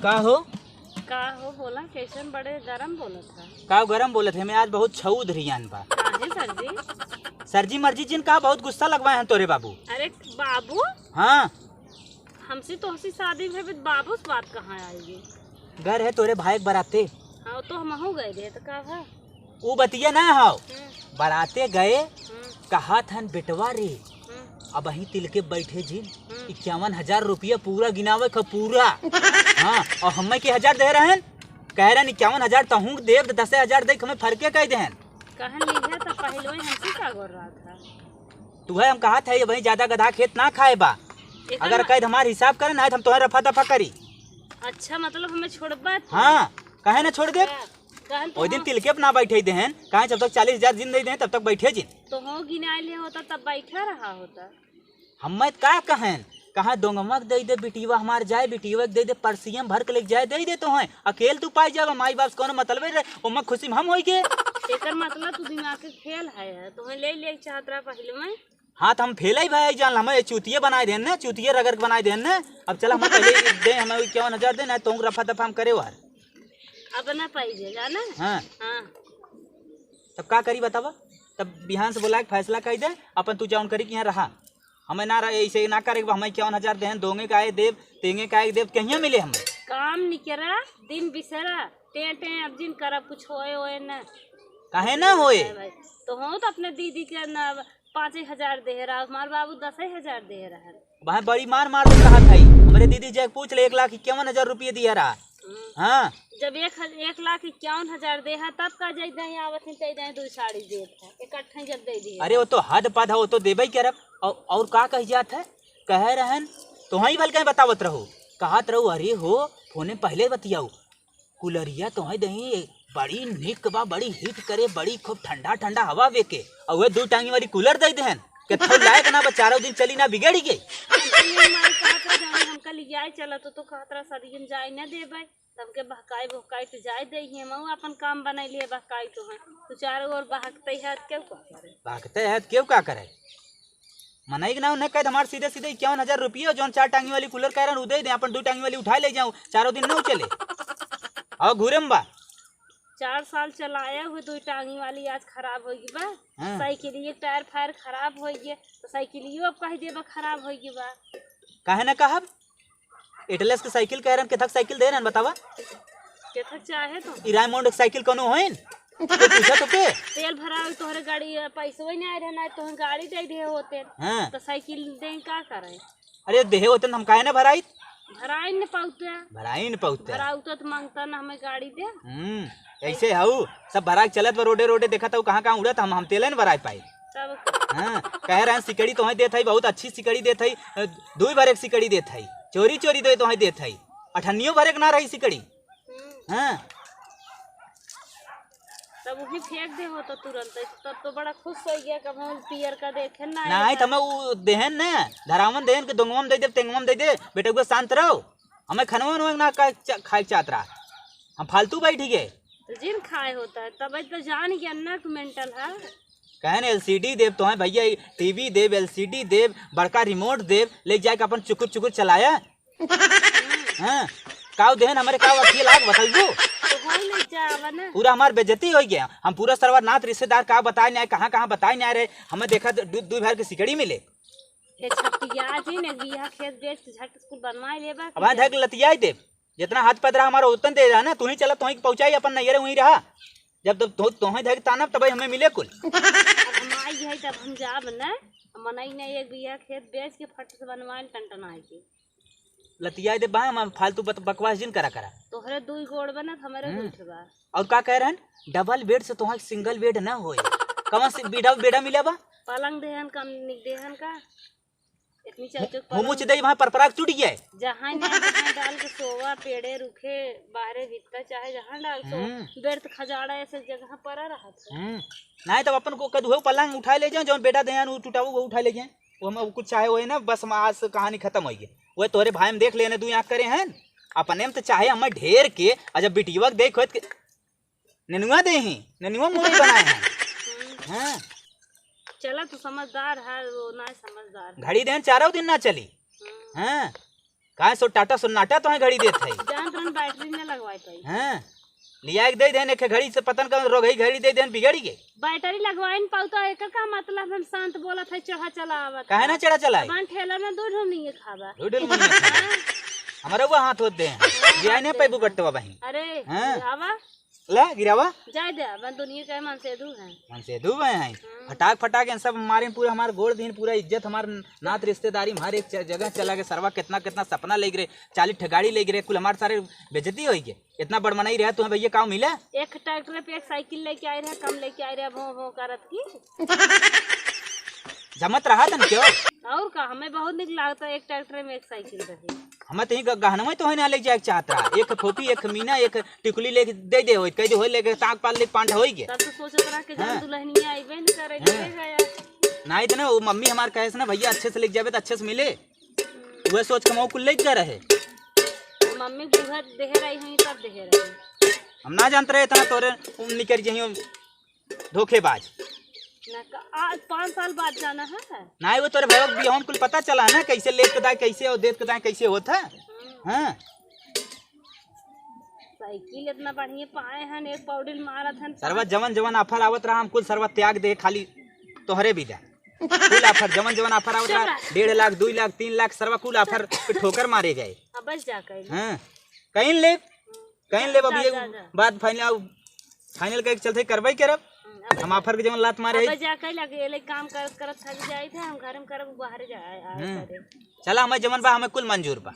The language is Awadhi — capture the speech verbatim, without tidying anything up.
का हो? का हो, बोला, कैसन बड़े गरम बोलत है? का गरम बोलत है? मैं आज बहुत छऊ धरियान बा। काहे सर जी? सर जी मर्जी जिन का बहुत गुस्सा लगवाए हैं तोरे बाबू। अरे बाबू? हाँ। हमसे तोहसी शादी भई, बाबू से बात कहाँ आएगी? घर है तोरे भाई के बराते। हाँ, तो हमहू गए रहे, तो का भा? ऊ बतिया ना हौ। हम्म। बराते गए, हम्म। कहत हन बेटवा रे, हम्म। अबहीं तिलके बैठे जिन, हम्म। इक्यावन हजार रुपया पूरा गिनावे क पूरा। हाँ, और हमें के हजार दे रहन, कह रहन इक्यावन हजार तहूँ देब, दसे हजार दे, हमें फर्के कह देहन। कहन लिहे तो पहले ही हमसे का गोर रहा था। तुहे हम कहत है, अबहीं ज्यादा गधा खेत ना खाए बा। एकर अगर म- कह हमार हिसाब करे ना, तो हम तोहे रफा दफा करी। अच्छा, मतलब हमें छोड़बा तू? हाँ, काहे ना छोड़ देब? का? कहन तो ओइ दिन हम तिलके पे ना बैठे देहन, कहे जब तक चालीस हजार जिन दे देहन, तब तक बैठे जिन। तो हो गिनाए ले होता, तब बैठा रहा होता। हमें का कहन, कहा दोंगमा के दे दे, बिटिया हमार जाए, बिटिया के दे दे, परसियम भर के लेके जाए, दे दे तोहे। अकेल तू पाई जाबा, माई बाप से कौनो मतलबे रहे, ओमा खुशी में हम होई के। एकर मतलब तू दिमाग के फेल है, तोहे ले ले चाहत रहा पहले में। हाँ, तो हम फेल ही भाई जान, हमें चूतिये बनाए देन ना, चूतिये रगड़ के बनाए देन ना। अब चला, हमें पहले दे, हमें इक्यावन हजार दे ना, तो रफा दफा हम करे वार। अब ना पाई जे, जाना? हाँ। हाँ। तब का करी बतावा? तब बिहान से बोला के फैसला कर दे, अपन तू जौन करी कि यहाँ रहा। हमें ना रहे, ऐसे ना करे, हमें इक्यावन हजार देहन, दोंगे काहे देब, तेंगे काहे देब, कहिया मिले हमें? काम निकरा, दिन बिसरा, टें टें अब जिन करब, कुछ होए ओए ना। काहे ना होए? भाई, तो हो तो अपने दीदी के ना पाँच एक हजार दे रहा, हमार बाबू दस एक हजार दे रहा। वहाँ बड़ी मार मार के कहा था, हमरे दीदी जी के पूछ ले, एक लाख इक्यावन हजार रुपये दिया रहा। हम्म। हाँ। जब एक हज-, एक लाख इक्यावन हजार दे है, तब का जाई दे आवत ही, ते दे दो साड़ी देत है, इकट्ठे जब दे दिए। अरे वो तो हद पद है, वो तो देबे ही करब। और, और का कह जात है, कह रहन, तो वहीं भल कहीं बतावत रहो, कहत रहो, अरे हो, फोने पहले बतियाऊ, कुलरिया तोहे दही, बड़ी निक बा, बड़ी हिट करे, बड़ी खूब ठंडा ठंडा हवा बेके। और वह दू टांगी वाली कूलर दे देहन, के थो लायक ना बा, चारों दिन चली ना, बिगड़ गई। हमके ये माई कहत रहे, जौन हमका लियाए चला तो, तो कहत रहा, "सदियन जाए न देबै।" तब के बहकाई बहकाई तो जाए दे ही, हम अपन काम बनाई लिए, बहकाई तो है। तो चारों ओर बहकते ही हाथ क्यों का करे? बहकते ही हाथ क्यों का करे? मनई के ना उन्हें कह दे, हमार सीधे सीधे इक्यावन हजार रुपये, जौन चार टांगी वाली कूलर कह रहन, उ दे दे, अपन दू टांगी वाली उठा ले जाऊँ, चारों दिन न चले। और घूरे में बा। चार साल चलाया हुए दो टांगी वाली, आज खराब हो गई बा। हाँ। साइकिल एक टायर फायर खराब हो गया, तो साइकिलियो अब कह दे बा खराब हो गई बा। काहे ना कहब? एटलस के साइकिल कह रहन, केथक साइकिल दे रहन, बतावा? केथक चाहे तो। ई रायमंड के साइकिल कोनो होइन? कोई पूछा तो के? तेल भरावे तोहरे गाड़ी, पैसवे नहीं आए रहना, तोहरे गाड़ी दे दे होते। हाँ। तो साइकिल दे का करे? अरे देहे होते न हम काहे ना भराइत? भराई न पाउते। भराई न पाउते। भराउते तो मांगता ना हमें गाड़ी दे। हम्म, ऐसे हऊ, सब भरा के चलत बा रोडे रोडे, देखत हऊ कहाँ कहाँ उड़त, हम, हम तेले न भराए पाई। तब हाँ, कह रहे हैं सिकड़ी तोहे देत हई, बहुत अच्छी सिकड़ी देत हई, अ, दुई भर एक सिकड़ी देत हई, चोरी चोरी दे तोहे देत हई, अठन्नियो भर एक ना रही सिकड़ी। हम्म। हाँ। तब वही फेंक दे हो तो तुरंत, तब तो बड़ा खुश हो गया, कब हम पियर का देखे ना नहीं, आया तो था। हमें वो देहन ना, धरावन देहन के दोंगवा में दे दे, तेंगवा में दे दे, बेटा को शांत रहो, हमें खनवा वनवा ना का चा-, खाए के चाहत रहा, हम फालतू बैठ गए। तो जिन खाए होता है, तब तो जान गया ना कि मेंटल है। कहन एलसीडी देब तोहे भैया, टीवी देब, एलसीडी देब, बड़का रिमोट देब, ले जाके अपन चुकुर चुकुर चलाया। हाँ, काव देहन हमरे काव अखिए लाग बताइबू? तो होई ले जावा ना। पूरा हमार बेइज्जती हो गया। हम पूरा सरवा नात रिश्तेदार का बताए नहीं आए, कहाँ कहाँ बताए नहीं आए रहे, हमें देखा दू, दू भर के सिकड़ी मिले। ए छतिया जी ने बिया खेत बेच के झट स्कूल बनवाए लेबा अब आए धक लतियाई देब। जितना हाथ पदरा हमारा उतन दे रहा ना, तू ही चला, तू ही पहुँचाई अपन नैहरे वहीं रहा। जब तब तो, तोहे धर तानब तब हमें मिले कुल। अब हम आई है तब हम जाब न, मनई ने एक बिया खेत बेच के फट से बनवाइल टनटनाए के। लतियाए दे बा, हम फालतू बत-, बकवास जिन करा करा। तोहरे दुई गोड़ बनत हमरे हम्म। दुई ठे बा। और का कह रहन? डबल बेड से तोहे सिंगल बेड ना होए। कौन से बेडा, बेडा मिला बा? पलंग देहन कम निक देहन का? इतनी चौचक हुमुच पलंग। दे वहाँ परपरा के टूट गया है। जहाँ ना जहाँ डाल के सोवा, पेड़े रुखे, बाहरे भीतर चाहे जहाँ डाल सो, हम्म। बेड त खजाड़ा ऐसे जगह पड़ा रहत है। हम्म। नहीं तब अपन को कदू हो पलंग उठा ले जाओ, जौन बेडा देहन वो टूटाऊ वो उठा ले जाए। वो हम कुछ चाहे होए ना, बस हम आज से कहानी खत्म होई गई। वो तोरे भाई हम देख लेने दू आँख करे हैं, अपने में तो चाहे हमें ढेर के, और जब बिटिया के देख होत के, नेनुआ दे ही, नेनुआ मुरई बनाए हैं। हम्म। हाँ। चला तू समझदार है, वो ना समझदार है। घड़ी देन चारों दिन ना चली। हम्म। हाँ। काहे सो टाटा सन्नाटा तोहे घड़ी देत है। जा तुरंत बैटरी न लगवाए पाई। हाँ, लिया के दे देन, एक घड़ी से पतन कर रोगई घड़ी दे देन, बिगड़ गए। बैटरी लगवाए न पाऊ तो एकर का मतलब? हम शांत बोलत है, चढ़ा चला आवत काहे ना है। चढ़ा चला है? अपन ठेला में दो ढोल नहीं खाबा। दो ढोल नहीं खाबा। हमारा वो हाथ होते हैं। हाँ, ये आने हाथ पे है। बुकट्टवा बहिन। अरे, हाँ। आवा। ला, गिरावा। जाए दे, अपन दुनिया के मनसेधू हैं। मनसेधू हैं, हैं। हाँ। फटाक, फटाक, इन सब मारे पूरा हमार गोड़ दीन, पूरा इज्जत, हमार नात रिश्तेदारी, हमारे एक च-, जगह चला गए। सरवा कितना, कितना सपना लेके रहे, चालीस ठे गाड़ी लेके रहे, कुल हमार सारे बेइज्जती होई गए। इतना बड़ मनई रहे, तुम्हें भैया काम मिला? एक ट्रैक्टर पे एक साइकिल लेके आए रहे, कम लेके आए रहे, भों, भों करत की। जमत रहा तन क्यों? और का, हमें बहुत निक लागता, एक ट्रैक्टर में एक साइकिल रहे। हमें तो ही ग-, गहनवा तो है ना लेके जाए के चाहत रहा। एक फोफी, एक मीना, एक टिकुली लेके दे दे होई, कह दे होई लेके ताक पाल ले पांठ होई के। तब तो सोचत रहा कि हाँ। जब दुल्हनिया आइबे न करे, हाँ। ले गया। नहीं तो ना, वो मम्मी हमार कहे से ना, "भैया अच्छे से लेके जाबे तो अच्छे से मिले।" हम्म। वह सोच के मऊ कुल लेके जा रहे। मम्मी बूढ़ा देहे रही हुई, तब देहे रही। हम ना जानते रहे इतना तोरे निकर जही धोखेबाज। ना का, आज पाँच साल बाद जाना है? नहीं, वो तोरे भैया के बियाह में कुल पता चला है ना, कैसे लेत के दाए, कैसे और देत के दाए, कैसे होत है। हम्म। हाँ। साइकिल इतना बढ़िया पाए हन, एक पौड़ी मारत हन, सरवा पाँच जवन जवन offer आवत रहा, हम कुल सरवा त्याग दे, खाली तोहरे बिदा। कुल offer, जवन जवन offer आवत रहा, चुप रह। डेढ़ लाख, दुई लाख, तीन लाख, सरवा कुल offer पे ठोकर मारे गए। अब बस जा कइल। हाँ, कहीं ले, कहीं ले, जा, अभी जा, एक जा, जा। बात final, final करके चलते, करबे करब। हम्म, अब हम जा। Offer के जवन लात मारे अब है। जा कइल, अकेले काम करत करत थक जाइत है, हम घर में करब, बाहर जा, आ, आ, हाँ। करे। चला, हमें जवन बा, हमें कुल मंजूर बा।